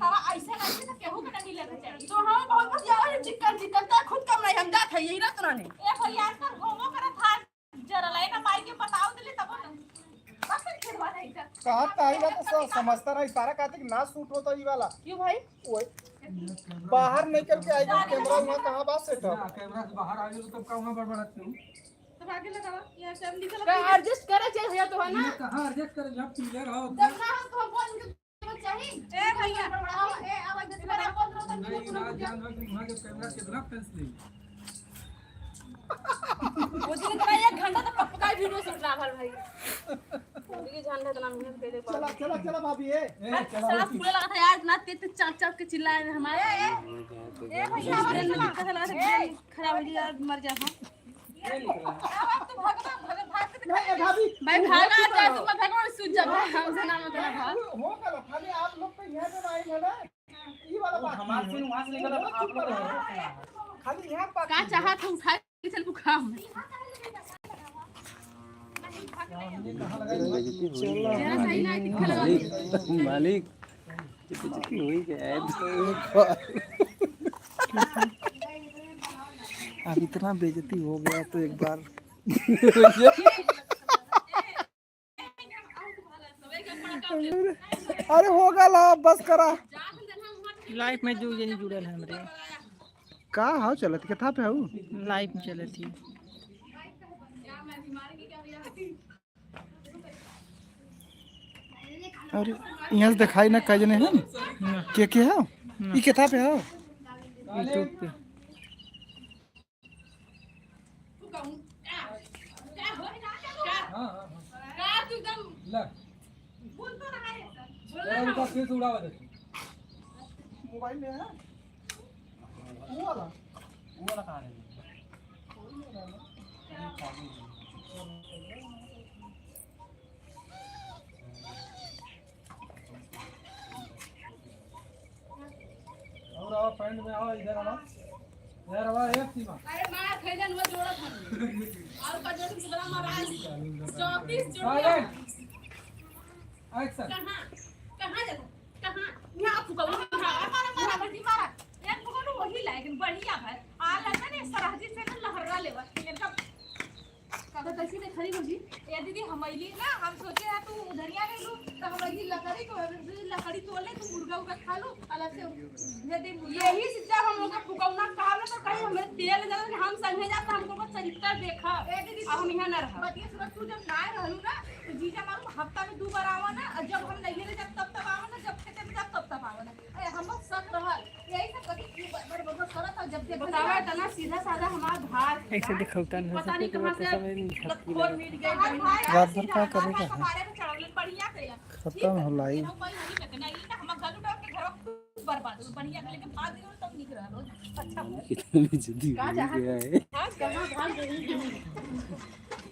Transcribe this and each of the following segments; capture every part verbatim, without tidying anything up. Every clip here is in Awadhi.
हवा ऐसे नहीं तो केहू के नहीं लेके चाहिए। तो हम बहुत बस यार चिकन चिकन तो खुद कम नहीं हम जात है यही रात रहने। ए भैया कर घूमो कर था जरा लाइन माई के बताओ दिले तब तो बस खेलवा नहीं था। कहाँ ताई ना तो सब समझता रही सारा कहते कि ना सूट होता ई वाला। क्यों भाई? ओए बाहर निकल के आई कैमरा वहाँ कहाँ बात सेट हो? कैमरा से बाहर आ गए तो तब का वहाँ बड़बड़ाते हो? तब आगे लगाओ। ये सब निकल का एडजस्ट करे चाहिए भैया तो है ना? ये कहाँ एडजस्ट करे जब क्लियर हो तब ना हम तो हम बोल के चाहिए। ए भैया, ए आवाज दे तुम्हारा कौन नहीं, ना जान रहा कि वहाँ के कैमरा कितना फैंस नहीं। वो दिन का एक घंटा तो पक्का वीडियो शूट रहा भाई। ये झंडा इतना मेहनत करे चला चला चला भाभी ए। ए, चला सास पूरे लगा था यार इतना तेज तेज चाप चाप के चिल्लाए में हमारे। ए भैया, ब्रेन में दिक्कत लगा था, ब्रेन खराब हो गया, मर जाता। ए भाभी, भाई, भागा, जाए, तुम भगवान सूझ जाता है, हमसे ना मतलब भाग। हो गया, खाली आप लोग तो यहाँ पे आए हैं ना, ये वाला बात हमारे से वहाँ से निकल, आप लोग खाली यहाँ बात का चाहत है, उठा के चल बुखाम। मालिक, मालिक, ये तो चुटकी हुई गया है। अब इतना बेइज्जती हो गया तो एक बार अरे हो गया ला, बस करा। लाइफ में जो यही जुड़ल है हमरे। का हाउ चलत, कितना पे हऊ? लाइफ में चलत ही। अरे यहाँ से दिखाई ना कई जने हैं। ना। के के है? ना। ई कितना पे है? YouTube पे। हाँ, हाँ, हाँ। ला। बोल तो रहा है सर। बोल रहा है। उनका फिर से उड़ावा देते। मोबाइल में है? वो वाला? वो वाला कहाँ है? और आओ, फ्रंट में आओ, इधर आओ। इधर आओ, एक सीमा। अरे मार खैलन वो जोड़ा था। और का जोड़ सुधरा महाराज। चौंतीस जोड़। साइलेंट। एक्शन। कहाँ? कहाँ जाता? कहाँ? यहाँ फुकौली मारा, मारा, मारा, मारा, मर्जी मारा। यार फुकौली वही लायक बढ़िया है। आ लगा ने सरहदी से ना लहरा लेवा। एकदम कहा तैसी ने खड़ी होगी। ए दीदी, हम अइली ना, हम सोचे है तू उधरिया गइलू, तो हम अइली लकड़ी को, लकड़ी तोड़ ले, तू मुर्गा उर्गा खा लू, अलग से दे दे मुर्गा। यही से जब हम लोग का फुकौना कहा ना, तो कहीं हमें तेल जला कि हम संगे जात, हमको बस चरित्र देखा। ए दीदी, अब हम यहाँ ना रहा। बतिया सुबह तू जब ना रहलू ना, तो जीजा मारू हफ्ता में दो बार आवा ना, और जब हम नहीं ले जात तब तब आवा ना, जब खेते में जात तब तब आवा ना। अरे, हम लोग सत रहल। यही सब कभी की बड़, बड़, बड़, बड़ करत हौ, जब देखल बतावा, जाला। इतना सीधा साधा हमार भाई ऐसे दिखौता न पता नहीं सके, कहाँ तो से सब इन लतखोर मिल गए, रात भर का करेगा? हमारे पे चढ़ल बढ़िया से। खत्म हो लाई। ये भाई नहीं लगना, ये तो हम गलू डाल के घर खूब बर्बाद हो, बढ़िया से लेके भाग गए, तब निक रहल हो। अच्छा हो। कितना बेइज्जती हो गया है। हाँ, कहाँ भाग गई?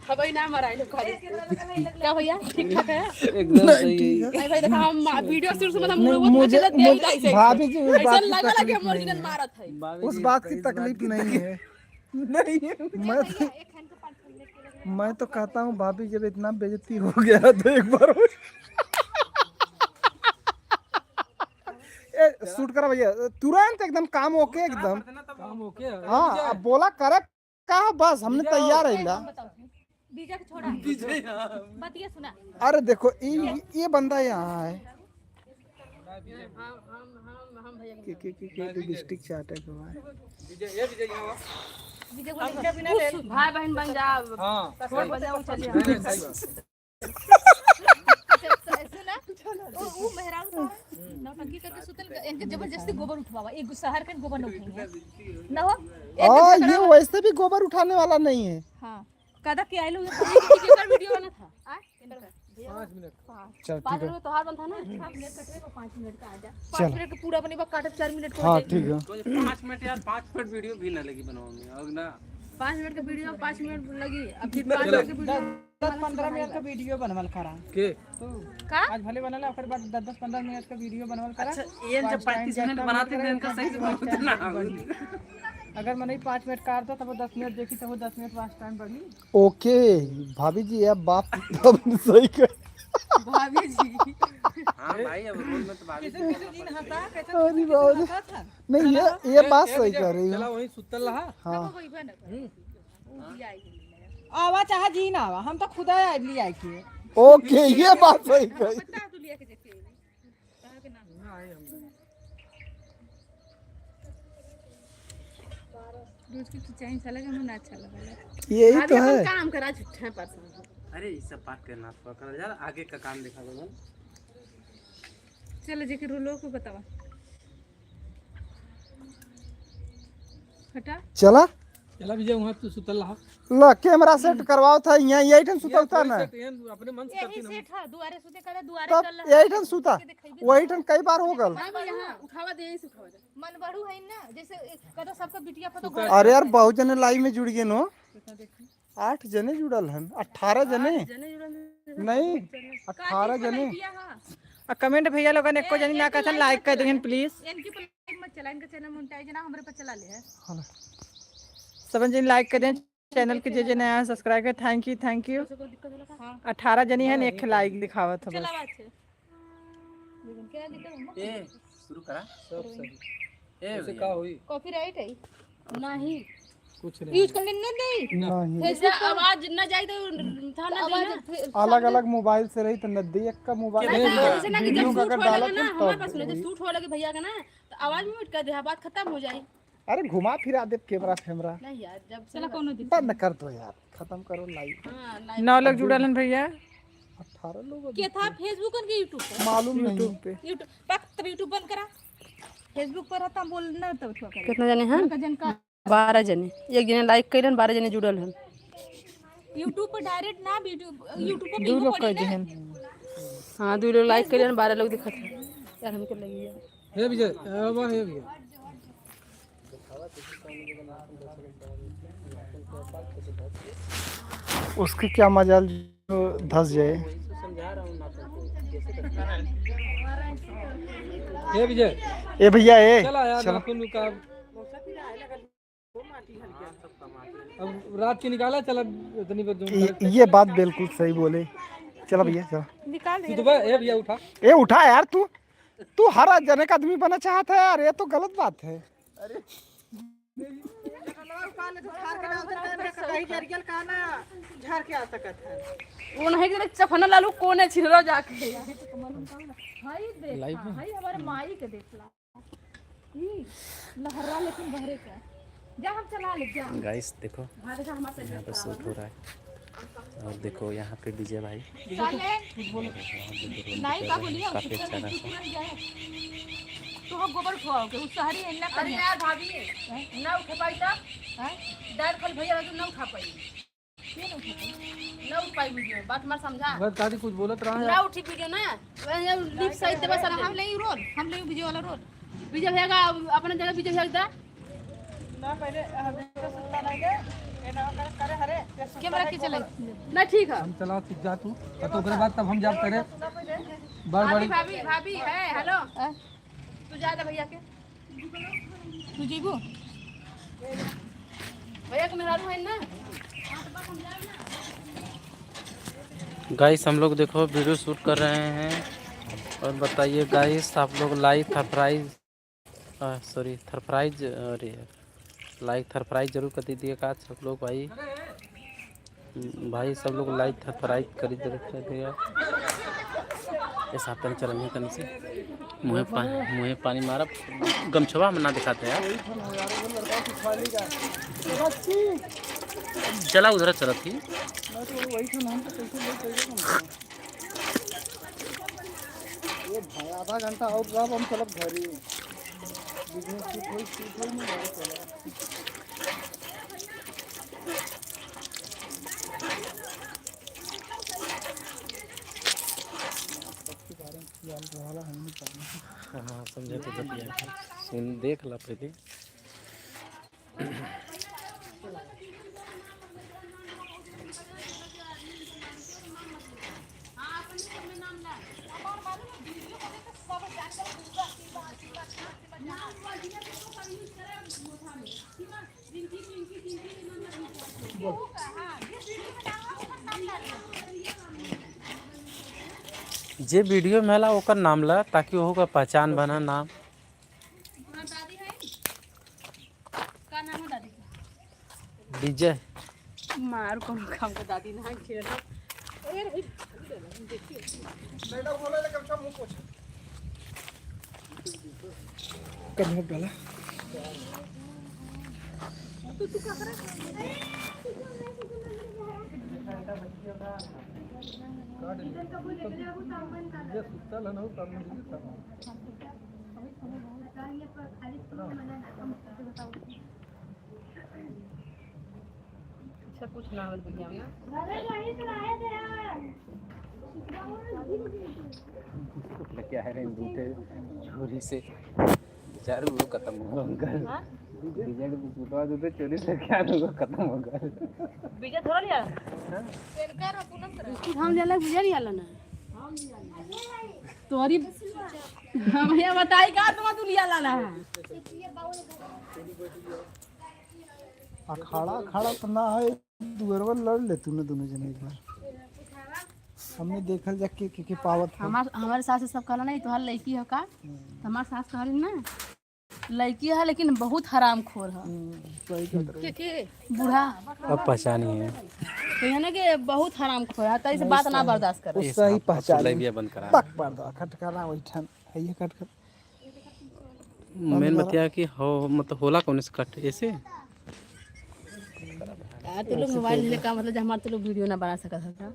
हवाई ना मराई लोग खाली। क्या भैया, ठीक ठाक है? एकदम नहीं, सही है। ठीक है। नहीं भाई, देखा, हम वीडियो शुरू से मतलब नहीं, मुंह मुझे, मुझे दे मुझे, ही नहीं सही। भाभी जी, उस ऐसा बात की लगा, लगा कि तकलीफ हम नहीं ओरिजिनल है। मारत है। भाभी उस जी, बात की इस बात की तकलीफ नहीं है। नहीं है। मैं तो, मैं तो कहता हूँ, भाभी, जब इतना बेइज्जती हो गया, तो एक बार और ए, शूट करा भैया, तुरंत एकदम काम ओके, एकदम। काम ओके है। हाँ, अब बोला करे का बस, हमने विजय तैयार हो। है ला। हम बताओ, विजय के छोड़ा। विजय, हाँ। बतिया सुना। अरे देखो, ये, ये बंदा यहाँ है। हम, हम, हम, हम भैया के के, के, के, के, लिपस्टिक चाटे के भाई। विजय, ये विजय यहाँ आओ। विजय को हमके बिना ले। भाई बहन बन जा। हाँ। छोड़ बजाओ, चलिए। नहीं, नहीं, सही बात। अच्छा, स-, सुना, वो, वो मेहरारू तो नौटंकी करके सुतल, इनके जबरदस्ती गोबर उठवावा, एक शहर के गोबर न उठेंगे। न हो? एक हाँ, झगड़ा ये हो- वैसे भी गोबर उठाने वाला नहीं है। हाँ, कदा के आए लोग, ये एक, एक वीडियो बना था। आ? पाँच मिनट। हाँ। चल, पाँच ठीक है। मिनट में तोहार बनता ना? पाँच मिनट कटवे को, पाँच मिनट का आ जा। चल। पाँच मिनट का पूरा बने बा, काटब चार मिनट को हाँ, हो जाए। ठीक है। तो ये पाँच मिनट यार, पाँच मिनट वीडियो भी ना लगी बनावे में, और ना पाँच मिनट का वीडियो, पाँच मिनट लगी, अब फिर पाँच चलो। मिनट का वीडियो दस, दस पंद्रह मिनट का वीडियो बनवल करा। के? तू। का? आज भले बनला, ओकर बाद दस, दस, पंद्रह मिनट का वीडियो बनवल करा। अच्छा, ये जब watch time पैंतीस मिनट ज्यादा बनाते हैं, बनल इनका करा, सही से watch बहुत time ना ज्यादा आवे। बढ़ी। अगर मनई पाँच मिनट काट दो, तब वो दस मिनट देखी, तब वो दस मिनट watch time बढ़ी। ओके, भाभी जी, अब बात अब सही कर। भाभी जी। हाँ भाई, अब रोड में तो बारिश कैसे, कैसे दिन हंसा, कैसे अरे दिन बाबा रे। हंसा था? नहीं, ये, ये बात सही कह रही हो। चला वहीं सुतल रहा। हाँ। आवा चाहे जी ना आवा, हम तो खुदा आए लिए आए के। ओके, ये बात सही कही। रोज की खिंचाई साला का मन अच्छा लगा। यही तो अपन है। काम करा, झूठा परेशान। अरे, ये सब बात करना तो कर यार, आगे का काम दिखा दो। चलो, जेके रोलो को बतावा। हटा। चला। चला विजय, वहाँ तू सुतल रहा। ला, कैमरा सेट करवाओ था, यहाँ यही ठन सुतल था ना। सेट, ये अपने मन से यही करती ना। सेट है, दुआरे सुते करे, दुआरे तब चल रहा। यही ठन सुता, वही ठन कई बार हो गल। हाँ, यहाँ उठावा दे, यहीं से उठावा दे। मन बढ़ू है ना, जैसे करो सबका बिटिया पतो घर। अरे यार, बहुत जने लाइव में जुड़ गए नो। आठ जने जुड़ल हन, अठारह जने। आठ जने जुड़ल हन। नहीं, अठारह जने। आ कमेंट भैया लोगन एको जनी ना कहतन, लाइक कर देहन प्लीज। इनकी पर लाइक मत चला, इनका चैनल मोनेटाइज ना, हमरे पर चला ले है। हाँ। सब जन लाइक कर दें, चैनल के जे जे नया है सब्सक्राइब कर, थैंक यू, थैंक यू। हाँ। अठारह जनी है, एक लाइक दिखावत है बस। चला बात है। क्या दिक्कत है? ए, शुरू करा। सब सही। ए उसे भैया। का हुई? कॉपीराइट है? नहीं। कुछ नहीं। यूज करने न दे। नहीं। Facebook पर आवाज न जाए तो था ना आवाज देना। फे-, अलग-अलग मोबाइल से रही तो न दे, एक का मोबाइल। नहीं, जैसे ना कि जब वीडियो का शूट अगर हो लगे डालत ना, हैं हमारे तब पास सुनो, जब वही। शूट हो लगे भैया का ना, तो आप म्यूट कर दे, बात खत्म हो जाए। अरे घुमा फिरा दे कैमरा फैमरा। नहीं यार, जब चला कौनो दिक्कत बंद नहीं। कर दो यार, खत्म करो लाइव। हाँ, लाइव। नौ लोग जुड़ल हन भैया। अठारह लोग अभी के था थे। Facebook के YouTube पर? मालूम नहीं। YouTube पे। YouTube, पक, तब YouTube बंद करा। Facebook पर रहता, बोलना तब थोड़ा करे। कितना जने हैं? उनका जनका बारह जने। एक जने लाइक कइलन, बारह जने जुड़ल हन। YouTube पर डायरेक्ट ना वीडियो, YouTube पर दू वीडियो लोग पड़ी कह ना। देहन। हाँ, दू लोग लाइक कइलन, बारह लोग दिखत हैं। यार, हमके लगी है। हे विजय, ए, वाह, हे विजय। उसकी क्या मजाल जो धस जाए। हे विजय। ए भैया, ए, चला यार, चला। नाखून का अब रात के निकाला, चला, इतनी बार जो ये, ये बात बिल्कुल सही बोले। चला भैया, चला। निकाल दे। तू तो बस, ए भैया, उठा। ए, उठा यार, तू, तू हर जने का आदमी बना चाहत है यार, ये तो गलत बात है। अरे। झाड़ के डालते हैं, कहीं जरियल का ना, झाड़ के आ सकत है। वो नहीं कि चफना लालू कोने छिलरो जाके। हाय देखा, लाइव में। हाय हमारे माई के देखला। ई लहर्रा लेकिन बहरे का। जा हम चला ले, जा। गाइस देखो, हाँ, देखा, हमारे यहाँ पे शूट हो रहा है। और देखो यहाँ पे विजय भाई। साले। नहीं, का बोलिए, काफी अच्छा खाना। तू हम गोबर खुआओगे, उस शहरी है ना। अरे यार भाभी, हैं? ना उठे पाई तब? हैं? दाल खल भैया तो ना उठा पाई। ना उठ पाई वीडियो, बात हमार समझा। बस दादी कुछ बोलत रहा है। ना उठी वीडियो ना, वह लिप साइड देबा सब। हम ले रोल, हम ले वीडियो वाला रोल। विजय भैया का अपने जगह विजय भैया का। ना पहले, अ, सुत्ता नहीं गए, ये ना करे, करे हरे, ये सुत्ता कैमरा नहीं के चले। गोबर। ना ठीक है। हम चला सीख जा तू, और तो ओकरे बाद तब हम जाब करे। बड़ बड़ी भाभी, भाभी, भाभी है, हेलो। हाँ। तू जा दे भैया के। तू जीबू? भैया के मेहरारू है ना? गाइस, हम लोग देखो वीडियो शूट कर रहे हैं। और बताइए गाइस, आप लोग लाइव थरथराइज, आ, सॉरी, थरथराइज, अरे यार, लाइव थरथराइज जरूर कर दीजिएगा आप सब लोग भाई। भाई सब लोग लाइक थरथराइक करी दे रखे थे यार। ये साथ में चलेंगे कहीं से। मुँहे पा-, मुँहे पानी मारा, गमछवा हम ना दिखाते यार। चला उधर चलत ही। ये भाई आधा घंटा और रह, हम चलब घरी। बिजनेस की कोई चीज होई ना, घरे चलब। सबके बारे में क्या रहला, हम नहीं जाने। हाँ, समझे तो बतिया। सुन, देख ला पहले। जे वीडियो में आला ओकर नाम ला, ताकि ओहू का पहचान बना नाम। का नाम है दादी का? विजय। मार कोनो काम का दादी ना खेल। कन्हैया डाला। अच्छा, कुछ ना होल बढ़िया में। क्या है रे, झूठे छोरी से बेचारू वो खत्म हो गल। हाँ? विजय के बिस्कुटवा दूध चोरी से क्या दूध खत्म हो गल। विजय थोड़ा लिया। हाँ? बिस्कुट हम लेला, विजय नहीं आला ना। तोरी हम ये बताई का तुम तू लिया लाला है। अखाड़ा, अखाड़ा तो ना है, दुअरवा लड़ ले तू ना दोनों जने एक बार। हमने देखल जा के, के, के पावत है। हमार, हमारे सास सब कहला नहीं, तोहार लड़की हो का? हम्म। तो हमार सास कहली ना, लड़की है लेकिन बहुत हरामखोर है। हम्म, सही कहत रहे। के, के? बूढ़ा। अब पहचानी है। तो यानी कि बहुत हरामखोर है, तो इसे बात ना बर्दाश्त करे। उससे ही पहचानी। लेबिया बंद करा। पक बर्दा, खटखरा वही ठन, है ये खटखरा। मेन बतिया कि हो, मतलब होला कौन से कट ऐसे? यार, तू लोग मोबाइल ले का मतलब, जब हमार तू लोग वीडियो ना बना सकत हता।